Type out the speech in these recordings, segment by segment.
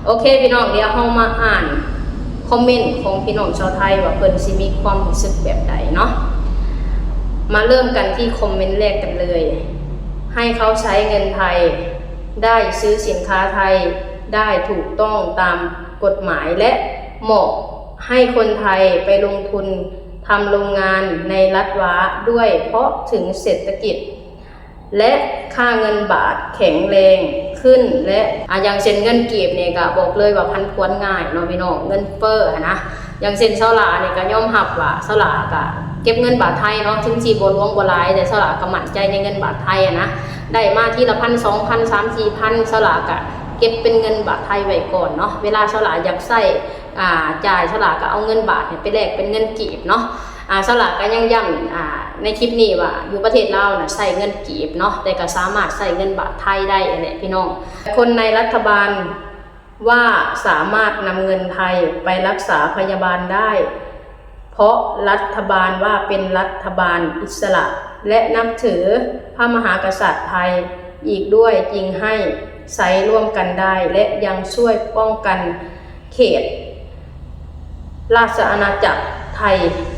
ໂອເຄພີ່ນ້ອງ, ດຽວເຮົາມາອ່ານຄອມເມັນຂອງພີ່ນ້ອງຊາວໄທ ວ່າເພິ່ນຊິມີຄວາມຮູ້ສຶກແບບໃດເນາະ. ມາເລີ່ມກັນທີ່ຄອມເມັນແລກກັນເລີຍ. ໃຫ້ເຂົາໃຊ້ເງິນໄທໄດ້, ຊື້ສິນຄ້າໄທໄດ້ຖືກຕ້ອງຕາມກົດໝາຍ ແລະ ມອບໃຫ້ຄົນໄທໄປລົງທຶນທຳໂລງງານໃນລັດວາດ້ວຍ ເພາະເຖິງເສດຖະກິດ ແລະ ຄ່າເງິນບາດແຂງແຮງຂຶ້ນ ແລະ ອາ ຢ່າງເຊັ່ນເງິນກີບນີ້ກະບອກເລີຍວ່າຜັນຜວນງ່າຍເນາະພີ່ນ້ອງ, ເງິນເຟີ້ຫັ້ນນະ. ຢ່າງເຊັ່ນສາວຫຼ້ານີ້ກະຍອມຮັບວ່າສາວຫຼ້າກະເກັບເງິນບາດໄທເນາະ, ເຖິງຊິບໍ່ຫຼວງບໍ່ຫຼາຍ ແຕ່ສາວຫຼ້າກະໝັ້ນໃຈໃນເງິນບາດໄທຫັ້ນນະ, ໄດ້ມາທີລະພັນ ສອງພັນ ສາມສີ່ພັນ ສາວຫຼ້າກະເກັບເປັນເງິນບາດໄທໄວ້ກ່ອນເນາະ. ເວລາສາວຫຼ້າຢາກໃຊ້ ອາ ຈ່າຍ ສາວຫຼ້າກະເອົາເງິນບາດນີ້ໄປແລກເປັນເງິນກີບເນາະ. ອາ ສາວຫຼ້າກະຍັງຢ້ຳ ອາ ໃນຄລິບນີ້ວ່າຢູ່ປະເທດລາວນະໃຊ້ເງິນກີບເນາະ, ແຕ່ກະສາມາດໃຊ້ເງິນບາດໄທໄດ້ຫັ້ນແຫຼະພີ່ນ້ອງ. ຄົນໃນລັດຖະບານວ່າສາມາດນຳເງິນໄທໄປລັກສາພະຍາບານໄດ້ ເພາະລັດຖະບານວ່າເປັນລັດຖະບານອິດສະຫຼະ ແລະ ນັບຖືພະມະຫາກະສັດໄທອີກດ້ວຍ, ຈຶ່ງໃຫ້ໃຊ້ຮ່ວມກັນໄດ້ ແລະ ຍັງຊ່ວຍປ້ອງກັນເຂດ ລາຊະອານາຈັກໄທ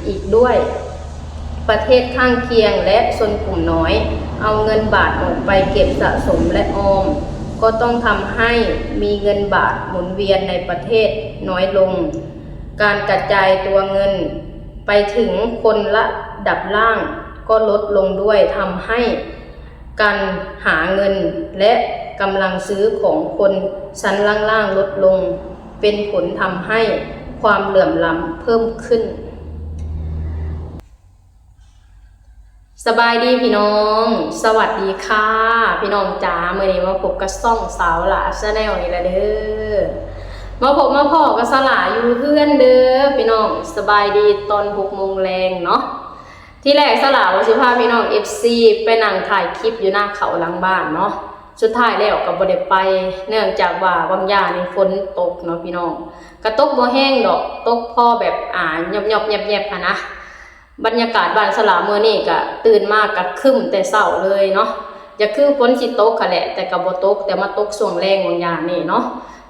ອີກດ້ວຍ. ປະເທດຂ້າງຄຽງ ແລະ ຊົນກຸ່ມນ້ອຍເອົາເງິນບາດອອກໄປເກັບສະສົມ ແລະ ອອມ ກໍຕ້ອງທຳໃຫ້ມີເງິນບາດໝູນວຽນໃນປະເທດນ້ອຍລົງ. ການກະຈາຍຕົວເງິນໄປເຖິງຄົນລະດັບລ່າງກໍລົດລົງດ້ວຍ, ທຳໃຫ້ ການຫາເງິນ ແລະ ກຳລັງຊື້ຂອງຄົນຊັ້ນລ່າງໆລົດລົງ, ເປັນຜົນທຳໃຫ້ຄວາມເຫຼື່ອມລ້ຳເພີ່ມຂຶ້ນ. ສະບາຍດີພີ່ນ້ອງ, ສະຫວັດດີຄ່ະພີ່ນ້ອງຈ໋າ. ມື້ນີ້ມາພົບກັບຊ່ອງສາວຫຼ້າ Channel ນີ້ລະເດີ. ມາພົບມາພໍ້ກັບສາວຫຼ້າຢູ່ເຮືອນເດີພີ່ນ້ອງ. ສະບາຍດີຕອນຫົກໂມງແລງເນາະ. ທີແລກສາວຫຼ້າວ່າຊິພາພີ່ນ້ອງ ເອັຟຊີ ໄປນັ່ງຖ່າຍຄລິບຢູ່ນາເຂົ້າຫຼັງບ້ານເນາະ, ສຸດທ້າຍແລ້ວກໍບໍ່ໄດ້ໄປ ເນື່ອງຈາກວ່າຫວ່າງຢ່ານີ້ຝົນຕົກເນາະພີ່ນ້ອງ, ກະຕົກບໍ່ແຮງດອກ, ຕົກພໍແບບ ອາ ຫຍອບໆແຍບໆຫັ້ນນະ. ບັນຍາກາດບ້ານສາວຫຼ້າມື້ນີ້ກະຕື່ນມາກະຄຶ້ມແຕ່ເຊົ້າເລີຍເນາະ, ຢາກຄືຝົນຊິຕົກຫັ້ນແຫຼະ ແຕ່ກະບໍ່ຕົກ, ແຕ່ມາຕົກຊ່ວງແລງຫວ່າງຢ່ານີ້ເນາະ.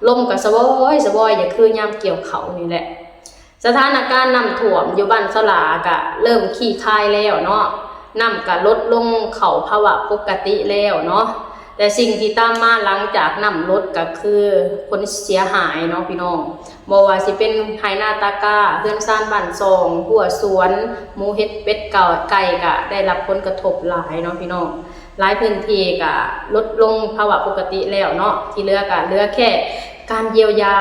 ລົມກະສະວອຍສະວອຍ ຢາກຄືຍາມກ່ຽວເຂົ້ານີ້ແຫຼະ. ສະຖານະການນ້ຳຖ້ວມຢູ່ບ້ານສາວຫຼ້າກະເລີ່ມຄາຍແລ້ວເນາະ, ນ້ຳກະລົດລົງເຂົ້າພາວະປົກກະຕິແລ້ວເນາະ, ແຕ່ສິ່ງທີ່ຕາມມາຫຼັງຈາກນ້ຳລົດກະຄືຜົນເສຍຫາຍເນາະພີ່ນ້ອງ, ບໍ່ວ່າຊິເປັນໄຮ່ນາຕາກ້າ, ເຮືອນຊານບ້ານຊ່ອງ, ຮົ້ວສວນ, ໝູເຫັດເປັດ ໄກ່ກະໄດ້ຮັບຜົນກະທົບຫຼາຍເນາະພີ່ນ້ອງ. ຫຼາຍພື້ນທີ່ກະລົດລົງພາວະປົກກະຕິແລ້ວເນາະ, ທີ່ເຫຼືອກະເຫຼືອແຄ່ການຢຽວຢາ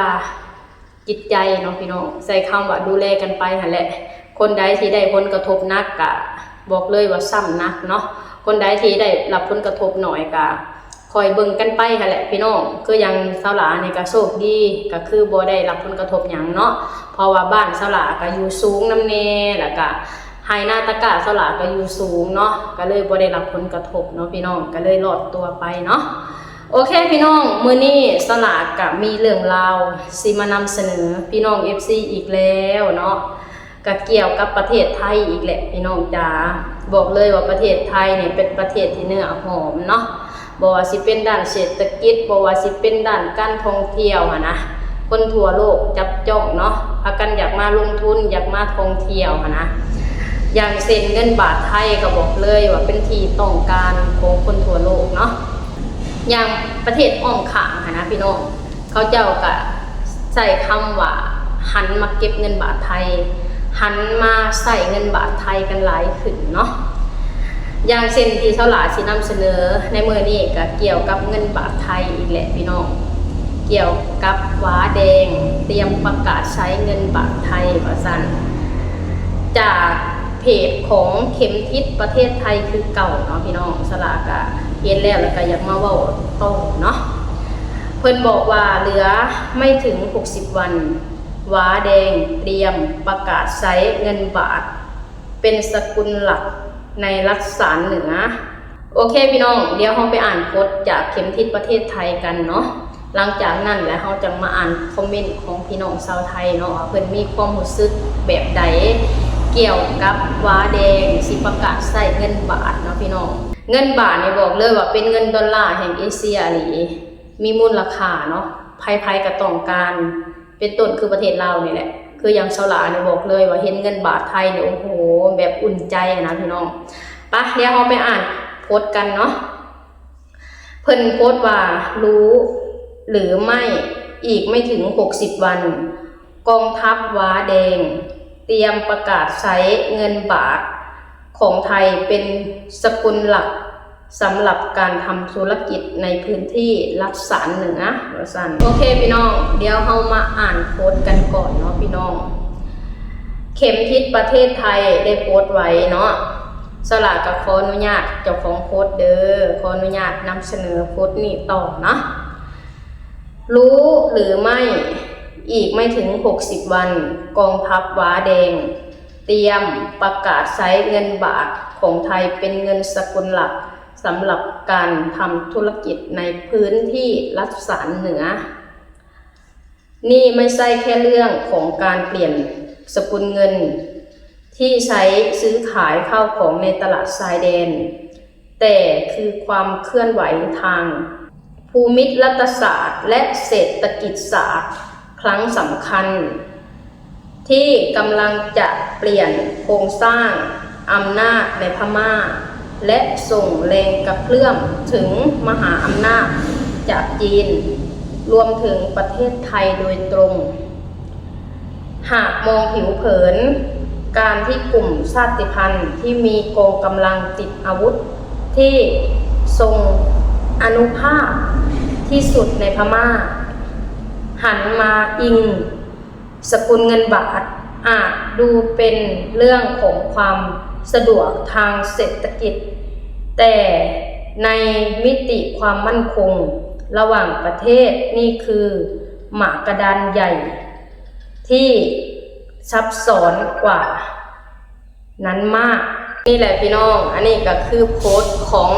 ຈິດໃຈເນາະພີ່ນ້ອງ, ໃຊ້ຄຳວ່າດູແລກັນໄປຫັ້ນແຫຼະ. ຄົນໃດທີ່ໄດ້ຜົນກະທົບໜັກກະບອກເລີຍວ່າຊ້ຳໜັກເນາະ, ຄົນໃດທີ່ໄດ້ຮັບຜົນກະທົບໜ້ອຍກະຄອຍເບິ່ງກັນໄປຫັ້ນແຫຼະພີ່ນ້ອງ. ຄືຢ່າງສາວຫຼ້ານີ້ກະໂຊກດີ ກະຄືບໍ່ໄດ້ຮັບຜົນກະທົບຫຍັງເນາະ, ເພາະວ່າບ້ານສາວຫຼ້າກະຢູ່ສູງນຳແດ່ ແລ້ວກະໄຮ່ນາຕາກ້າສາວຫຼ້າກະຢູ່ສູງເນາະ, ກະເລີຍບໍ່ໄດ້ຮັບຜົນກະທົບເນາະພີ່ນ້ອງ, ກະເລີຍລອດຕົວໄປເນາະ. ໂອເຄພີ່ນ້ອງ, ມື້ນີ້ສາວຫຼ້າກະມີເລື່ອງລາວຊິມານຳສະເໜີພີ່ນ້ອງ ເອັຟຊີ ອີກແລ້ວເນາະ, ກະກ່ຽວກັບປະເທດໄທອີກແຫຼະພີ່ນ້ອງຈ໋າ. ບອກເລີຍວ່າປະເທດໄທນີ້ເປັນປະເທດທີ່ເນື້ອຫອມເນາະ, ບໍ່ວ່າຊິເປັນດ້ານເສດຖະກິດ, ບໍ່ວ່າຊິເປັນດ້ານການທ່ອງທ່ຽວຫັ້ນນະ, ຄົນທົ່ວໂລກຈັບຈ້ອງເນາະ, ພາກັນຢາກມາລົງທຶນ, ຢາກມາທ່ອງທ່ຽວຫັ້ນນະ. ຢ່າງເຊັ່ນເງິນບາດໄທ ກໍບອກເລີຍວ່າເປັນທີ່ຕ້ອງການຂອງຄົນທົ່ວໂລກເນາະ. ຢ່າງປະເທດອ້ອມຂ້າງຫັ້ນນະພີ່ນ້ອງ, ເຂົາເຈົ້າກະໃຊ້ຄຳວ່າຫັນມາເກັບເງິນບາດໄທ, ຫັນມາໃຊ້ເງິນບາດໄທກັນຫຼາຍຂຶ້ນເນາະ. ຢ່າງເຊັ່ນທີ່ສາວຫຼ້າຊິນຳສະເໜີໃນມື້ນີ້ກະກ່ຽວກັບເງິນບາດໄທອີກແຫຼະພີ່ນ້ອງ, ກ່ຽວກັບວາແດງຕຽມປະກາດໃຊ້ເງິນບາດໄທວ່າຊັ້ນ. ຈາກ ເພຈຂອງເຂັມທິດປະເທດໄທຄືເກົ່າເນາະພີ່ນ້ອງ, ສາວຫຼ້າກະເຫັນແລ້ວ ແລ້ວກະຢາກມາເວົ້າຕໍ່ເນາະ. ເພິ່ນບອກວ່າເຫຼືອໄມ່ເຖິງຫົກສິບວັນ, ວາແດງຕຽມປະກາດໃຊ້ເງິນບາດເປັນສະກຸນຫຼັກໃນລັດສານເໜືອ. ໂອເຄພີ່ນ້ອງ, ດຽວເຮົາໄປອ່ານກົດຈາກເຂັມທິດປະເທດໄທກັນເນາະ. ຫຼັງຈາກນັ້ນແລ້ວ ເຮົາຈັ່ງມາອ່ານຄອມເມັນຂອງພີ່ນ້ອງຊາວໄທເນາະ ວ່າເພິ່ນມີຄວາມຮູ້ສຶກແບບໃດກ່ຽວກັບວາແດງຊິປະກາດໃຊ້ເງິນບາດເນາະພີ່ນ້ອງ. ເງິນບາດນີ້ບອກເລີຍວ່າເປັນເງິນດອນລາແຫ່ງເອເຊຍອີ່ຫຼີ, ມີມູນລະຄ່າເນາະ ໃຜໆກໍຕ້ອງການ ເປັນຕົ້ນຄືປະເທດລາວນີ້ແຫຼະ. ຄືຢ່າງສາວຫຼ້ານີ້ບອກເລີຍວ່າເຫັນເງິນບາດໄທນີ້ ໂອ້ໂຫ ແບບອຸ່ນໃຈນະພີ່ນ້ອງ. ປະ ດຽວເຮົາໄປອ່ານໂພສກັນເນາະ. ເພິ່ນໂພສວ່າ ຮູ້ຫຼືໄມ່ ອີກໄມ່ເຖິງຫົກສິບວັນ ກອງທັບວ້າແດງ ຕຽມປະກາດໃຊ້ເງິນບາດຂອງໄທເປັນສະກຸນຫຼັກ ສຳລັບການທຳທຸລະກິດໃນພື້ນທີ່ລັດສານເໜືອ ວ່າຊັ້ນ. ໂອເຄພີ່ນ້ອງ, ດຽວເຮົາມາອ່ານໂພສກັນກ່ອນເນາະພີ່ນ້ອງ. ເຂັມທິດປະເທດໄທໄດ້ໂພສໄວ້ເນາະ. ສາວຫຼ້າກໍຂໍອະນຸຍາດເຈົ້າຂອງໂພສເດີ, ຂໍອະນຸຍາດນຳສະເໜີໂພສນີ້ຕໍ່ເນາະ. ຮູ້ຫຼືໄມ່ ອີກໄມ່ເຖິງຫົກສິບວັນ ກອງທັບວ້າແດງ ຕຽມປະກາດໃຊ້ເງິນບາດຂອງໄທເປັນເງິນສະກຸນຫຼັກ ສຳລັບການທຳທຸລະກິດໃນພື້ນທີ່ລັດສານເໜືອ. ນີ້ໄມ່ໃຊ່ແຄ່ເລື່ອງຂອງການປ່ຽນສະກຸນເງິນທີ່ໃຊ້ຊື້ຂາຍເຂົ້າຂອງໃນຕະຫຼາດຊາຍແດນ, ແຕ່ຄືຄວາມເຄື່ອນໄຫວທາງພູມິລັດຕະສາດ ແລະ ເສດຖະກິດສາດຄັ້ງສຳຄັນ ທີ່ກຳລັງຈະປ່ຽນໂຄງສ້າງອຳນາດໃນພະມ້າ ແລະ ສົ່ງແຮງກະເພື່ອມເຖິງມະຫາອຳນາດຈາກຈີນ, ລວມເຖິງປະເທດໄທໂດຍຕົງ. ຫາກມອງຜິວເຜິນ, ການທີ່ກຸ່ມຊາດຕິພັນທີ່ມີກອງກຳລັງຕິດອາວຸດທີ່ຊົງອານຸພາບທີ່ສຸດໃນພະມ້າ ຫັນມາອີງສະກຸນເງິນບາດ ອາດດູເປັນເລື່ອງຂອງຄວາມສະດວກທາງເສດຖະກິດ, ແຕ່ໃນມິຕິຄວາມໝັ້ນຄົງລະຫວ່າງປະເທດ, ນີ້ຄືໝາກກະດານໃຫຍ່ທີ່ຊັບຊ້ອນກວ່ານັ້ນມາກ. ນີ້ແຫຼະພີ່ນ້ອງ, ອັນນີ້ກໍຄືໂພສຂອງ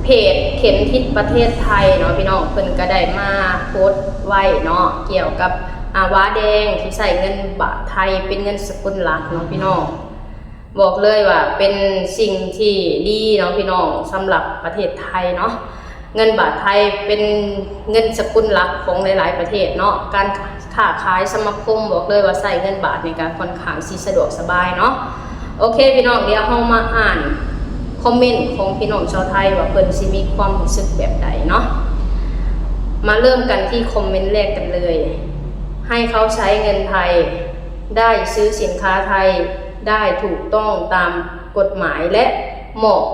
ເພຈເຂັມທິດປະເທດໄທເນາະພີ່ນ້ອງ, ເພິ່ນກໍໄດ້ມາໂພສໄວ້ເນາະ ກ່ຽວກັບ ອາ ວ້າແດງທີ່ໃຊ້ເງິນບາດໄທເປັນເງິນສະກຸນຫຼັກເນາະພີ່ນ້ອງ. ບອກເລີຍວ່າເປັນສິ່ງທີ່ດີເນາະພີ່ນ້ອງ, ສຳລັບປະເທດໄທເນາະ, ເງິນບາດໄທເປັນເງິນສະກຸນຫຼັກຂອງຫຼາຍໆປະເທດເນາະ, ການຄ້າຂາຍສະມາຄົມ ບອກເລີຍວ່າໃຊ້ເງິນບາດນີ້ກໍຄ່ອນຂ້າງຊິສະດວກສະບາຍເນາະ. ໂອເຄພີ່ນ້ອງ, ດຽວເຮົາມາອ່ານຄອມເມັນຂອງພີ່ນ້ອງຊາວໄທວ່າເພິ່ນຊິມີຄວາມຮູ້ສຶກແບບໃດເນາະ. ມາເລີ່ມກັນທີ່ຄອມເມັນແລກກັນເລີຍ, ໃຫ້ເຂົາໃຊ້ເງິນໄທ ໄດ້ຊື້ສິນຄ້າໄທໄດ້ຖືກຕ້ອງຕາມກົດໝາຍ ແລະ ມອບ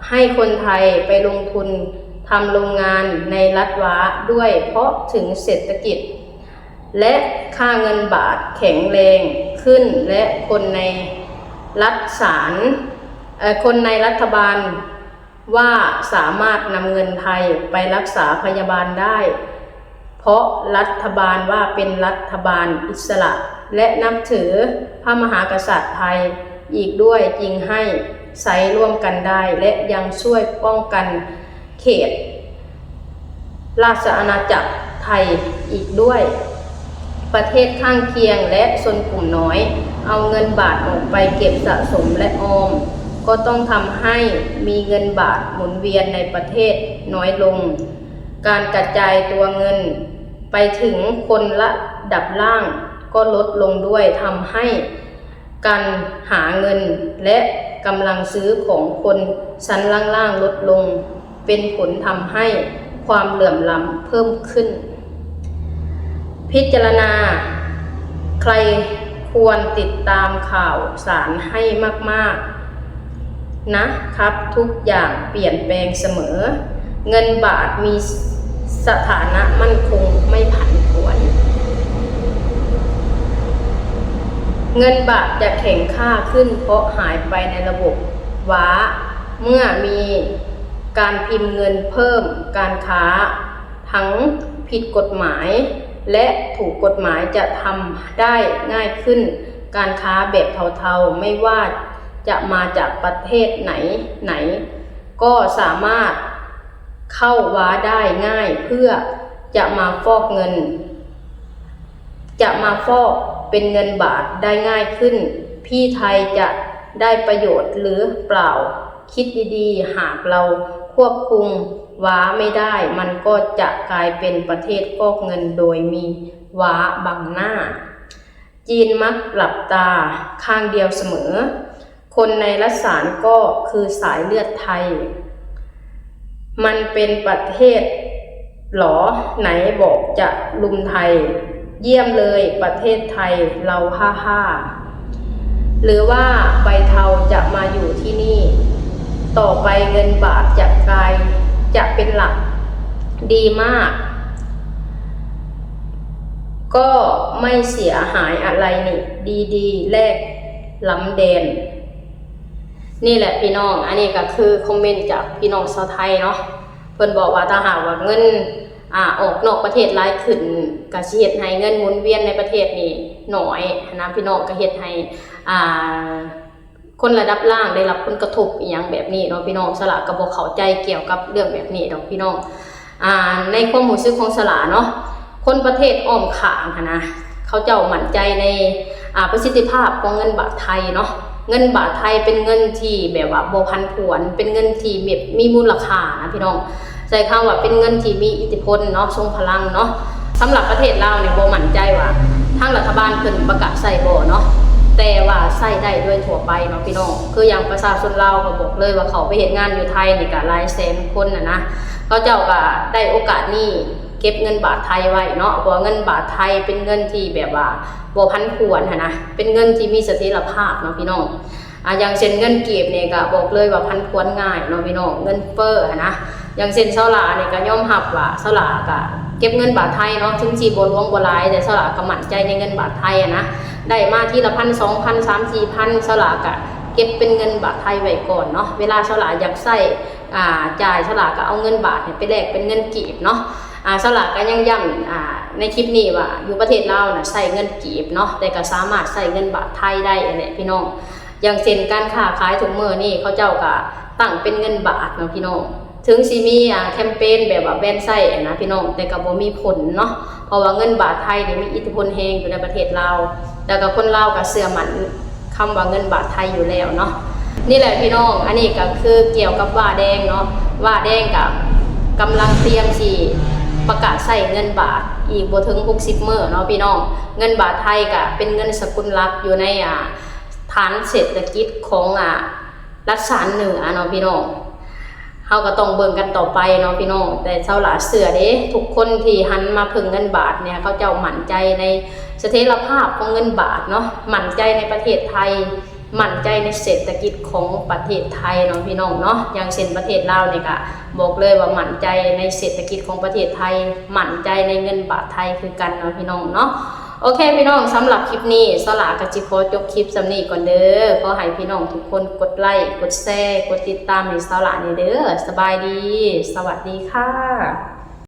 ໃຫ້ຄົນໄທໄປລົງທຶນທຳໂຮງງານໃນລັດວ້າດ້ວຍ ເພາະເຖິງເສດຖະກິດ ແລະ ຄ່າເງິນບາດແຂງແຮງຂຶ້ນ ແລະ ຄົນໃນລັດສານ ເອີ ຄົນໃນລັດຖະບານ ວ່າສາມາດນຳເງິນໄທໄປລັກສາພະຍາບານໄດ້ ເພາະລັດຖະບານວ່າເປັນລັດຖະບານອິດສະຫຼະ ແລະ ນັບຖືພະມະຫາກະສັດໄທອີກດ້ວຍ, ຈຶ່ງໃຫ້ໃຊ້ຮ່ວມກັນໄດ້ ແລະ ຍັງຊ່ວຍປ້ອງກັນເຂດ ລາຊະອານາຈັກໄທອີກດ້ວຍ. ປະເທດຂ້າງຄຽງ ແລະ ຊົນກຸ່ມນ້ອຍ ເອົາເງິນບາດອອກໄປເກັບສະສົມ ແລະ ອອມ ກໍຕ້ອງທຳໃຫ້ມີເງິນບາດໝູນວຽນໃນປະເທດນ້ອຍລົງ. ການກະຈາຍຕົວເງິນໄປເຖິງຄົນລະດັບລ່າງກໍລົດລົງດ້ວຍ, ທຳໃຫ້ ການຫາເງິນ ແລະ ກຳລັງຊື້ຂອງຄົນຊັ້ນລ່າງໆລົດລົງ, ເປັນຜົນທຳໃຫ້ຄວາມເຫຼື່ອມລ້ຳເພີ່ມຂຶ້ນ. ພິຈາລະນາ, ໃຄ່ຄວນຕິດຕາມຂ່າວສານໃຫ້ມາກໆນະຄັບ, ທຸກຢ່າງປ່ຽນແປງສະເໝີ. ເງິນບາດມີສະຖານະໝັ້ນຄົງໄມ່ຜັນຜວນ. ເງິນບາດຈະແຂງຄ່າຂຶ້ນເພາະຫາຍໄປໃນລະບົບວ້າ. ເມື່ອມີການພິມເງິນເພີ່ມ, ການຄ້າທັງຜິດກົດໝາຍ ແລະ ຖືກກົດໝາຍຈະທຳໄດ້ງ່າຍຂຶ້ນ. ການຄ້າແບບເທົາໆ ໄມ່ວ່າຈະມາຈາກປະເທດໃດໆ ກໍສາມາດ ເຂົ້າວ່າໄດ້ງ່າຍເພື່ອຈະມາຟອກເງິນ, ຈະມາຟອກເປັນເງິນບາດໄດ້ງ່າຍຂຶ້ນ. ພີ່ໄທຈະໄດ້ປະໂຫຍດຫຼືເປົ່າ? ຄິດດີໆ ຫາກເຮົາຄວບຄຸມວ້າໄມ່ໄດ້ ມັນກໍຈະກາຍເປັນປະເທດຟອກເງິນໂດຍມີວ້າບັງໜ້າ. ຈີນມັກຫຼັບຕາຂ້າງດຽວສະເໝີ. ຄົນໃນລັດສານກໍຄືສາຍເລືອດໄທ. ມັນເປັນປະເທດຫຼໍ ໄນບອກຈະລຸມໄທ? ຢ້ຽມເລີຍປະເທດໄທ ເຮົາ ຮ່າໆ. ຫຼືວ່າໃບເທົາຈະມາຢູ່ທີ່ນີ້? ຕໍ່ໄປເງິນບາດຈະກາຍ ຈະເປັນຫຼັກ. ດີມາກ. ກໍໄມ່ເສຍຫາຍອະໄລນີ້ ດີໆ ແລກລ້ຳແດນ. ນີ້ແຫຼະພີ່ນ້ອງ ອັນນີ້ກໍຄືຄອມເມັນຈາກພີ່ນ້ອງຊາວໄທເນາະ. ເພິ່ນບອກວ່າຖ້າຫາກວ່າເງິນ ອາ ອອກນອກປະເທດຫຼາຍຂຶ້ນ ກໍຊິເຮັດໃຫ້ເງິນໝູນວຽນໃນປະເທດນີ້ໜ້ອຍຫັ້ນນະພີ່ນ້ອງ, ກໍເຮັດໃຫ້ ອາ ຄົນລະດັບລ່າງໄດ້ຮັບຜົນກະທົບອີ່ຫຍັງແບບນີ້ເນາະພີ່ນ້ອງ. ສາລາກໍບໍ່ເຂົ້າໃຈກ່ຽວກັບເລື່ອງແບບນີ້ດອກພີ່ນ້ອງ. ອາ ໃນຄວາມຮູ້ສຶກຂອງສາລາເນາະ, ຄົນປະເທດອ້ອມຂ້າງຫັ້ນນະ ເຂົາເຈົ້າໝັ້ນໃຈໃນ ອາ ປະສິດທິພາບຂອງເງິນບາດໄທເນາະ. ເງິນບາດໄທເປັນເງິນທີ່ແບບວ່າບໍ່ຜັນຜວນ, ເປັນເງິນທີ່ແບບມີມູນລະຄ່ານະພີ່ນ້ອງ. ໃຊ້ຄຳວ່າເປັນເງິນທີ່ມີອິດທິພົນເນາະ, ຊົງພະລັງເນາະ. ສຳລັບປະເທດລາວນີ້ບໍ່ໝັ້ນໃຈວ່າທາງລັດຖະບານເພິ່ນປະກາດໃຊ້ບໍ່ເນາະ, ແຕ່ວ່າໃຊ້ໄດ້ໂດຍທົ່ວໄປເນາະພີ່ນ້ອງ. ຄືຢ່າງປະຊາຊົນລາວກໍບອກເລີຍວ່າເຂົ້າໄປເຮັດງານຢູ່ໄທນີ້ກໍຫຼາຍແສນຄົນນະນະ, ເຂົາເຈົ້າກໍໄດ້ໂອກາດນີ້ເກັບເງິນບາດໄທໄວ້ເນາະ, ເພາະວ່າເງິນບາດໄທເປັນເງິນທີ່ແບບວ່າບໍ່ຜັນຜວນຫັ້ນນະ, ເປັນເງິນທີ່ມີສະຖຽນລະພາບເນາະພີ່ນ້ອງ. ອາ ຢ່າງເຊັ່ນເງິນກີບນີ້ກໍບອກເລີຍວ່າຜັນຜວນງ່າຍເນາະພີ່ນ້ອງ, ເງິນເຟີ້ຫັ້ນນະ. ຢ່າງເຊັ່ນສາວຫຼ້ານີ້ກໍຍອມຮັບວ່າສາວຫຼ້າກໍເກັບເງິນບາດໄທເນາະ, ເຖິງຊິບໍ່ຫຼວງບໍ່ຫຼາຍ ແຕ່ສາວຫຼ້າກໍໝັ້ນໃຈໃນເງິນບາດໄທຫັ້ນນະ. ໄດ້ມາທີລະພັນ ສອງພັນ ສາມສີ່ພັນ ສາວຫຼ້າກໍເກັບເປັນເງິນບາດໄທໄວ້ກ່ອນເນາະ. ເວລາສາວຫຼ້າຢາກໃຊ້ ອາ ຈ່າຍ ສາວຫຼ້າກໍເອົາເງິນບາດນີ້ໄປແລກເປັນເງິນກີບເນາະ. ອາ ສາວຫຼ້າກໍຍັງຢ້ຳ ອາ ໃນຄລິບນີ້ວ່າຢູ່ປະເທດລາວນະໃຊ້ເງິນກີບເນາະ, ແຕ່ກໍສາມາດໃຊ້ເງິນບາດໄທໄດ້ຫັ້ນແຫຼະພີ່ນ້ອງ. ຢ່າງເຊັ່ນການຄ້າຂາຍທຸກມື້ນີ້ ເຂົາເຈົ້າກໍຕັ້ງເປັນເງິນບາດເນາະພີ່ນ້ອງ. ເຖິງຊິມີ ອາ ແຄມເປນແບບວ່າແບນໃຊ້ຫັ້ນນະພີ່ນ້ອງ, ແຕ່ກໍບໍ່ມີຜົນເນາະ, ເພາະວ່າເງິນບາດໄທນີ້ມີອິດທິພົນແຮງຢູ່ໃນປະເທດລາວ, ແລ້ວກໍຄົນລາວກໍເຊື່ອໝັ້ນຄຳວ່າເງິນບາດໄທຢູ່ແລ້ວເນາະ. ນີ້ແຫຼະພີ່ນ້ອງ, ອັນນີ້ກໍຄືກ່ຽວກັບວ້າແດງເນາະ. ວ້າແດງກໍກຳລັງຕຽມຊິປະກາດໃຊ້ເງິນບາດ ອີກບໍ່ເຖິງຫົກສິບມື້ເນາະພີ່ນ້ອງ. ເງິນບາດໄທກໍເປັນເງິນສະກຸນຫຼັກຢູ່ໃນ ອາ ຖານເສດຖະກິດຂອງ ອາ ລັດສານເໜືອເນາະພີ່ນ້ອງ. ເຮົາກໍຕ້ອງເບິ່ງກັນຕໍ່ໄປເນາະພີ່ນ້ອງ, ແຕ່ສາວຫຼ້າເຊື່ອເດ້ ທຸກຄົນທີ່ຫັນມາເພິ່ງເງິນບາດນີ້ ເຂົາເຈົ້າໝັ້ນໃຈໃນສະຖຽນລະພາບຂອງເງິນບາດເນາະ, ໝັ້ນໃຈໃນປະເທດໄທ, ໝັ້ນໃຈໃນເສດຖະກິດຂອງປະເທດໄທເນາະພີ່ນ້ອງເນາະ. ຢ່າງເຊັ່ນປະເທດລາວນີ້ກໍບອກເລີຍວ່າໝັ້ນໃຈໃນເສດຖະກິດຂອງປະເທດໄທ, ໝັ້ນໃຈໃນເງິນບາດໄທຄືກັນເນາະພີ່ນ້ອງເນາະ. ໂອເຄພີ່ນ້ອງ, ສຳລັບຄລິບນີ້ ສາວຫຼ້າກໍຊິຂໍຈົບຄລິບສ່ຳນີ້ກ່ອນເດີ. ຂໍໃຫ້ພີ່ນ້ອງທຸກຄົນກົດໄລ, ກົດແຊ, ກົດຕິດຕາມໃຫ້ສາວຫຼ້າແດ່ເດີ. ສະບາຍດີ, ສະຫວັດດີຄ່ະ.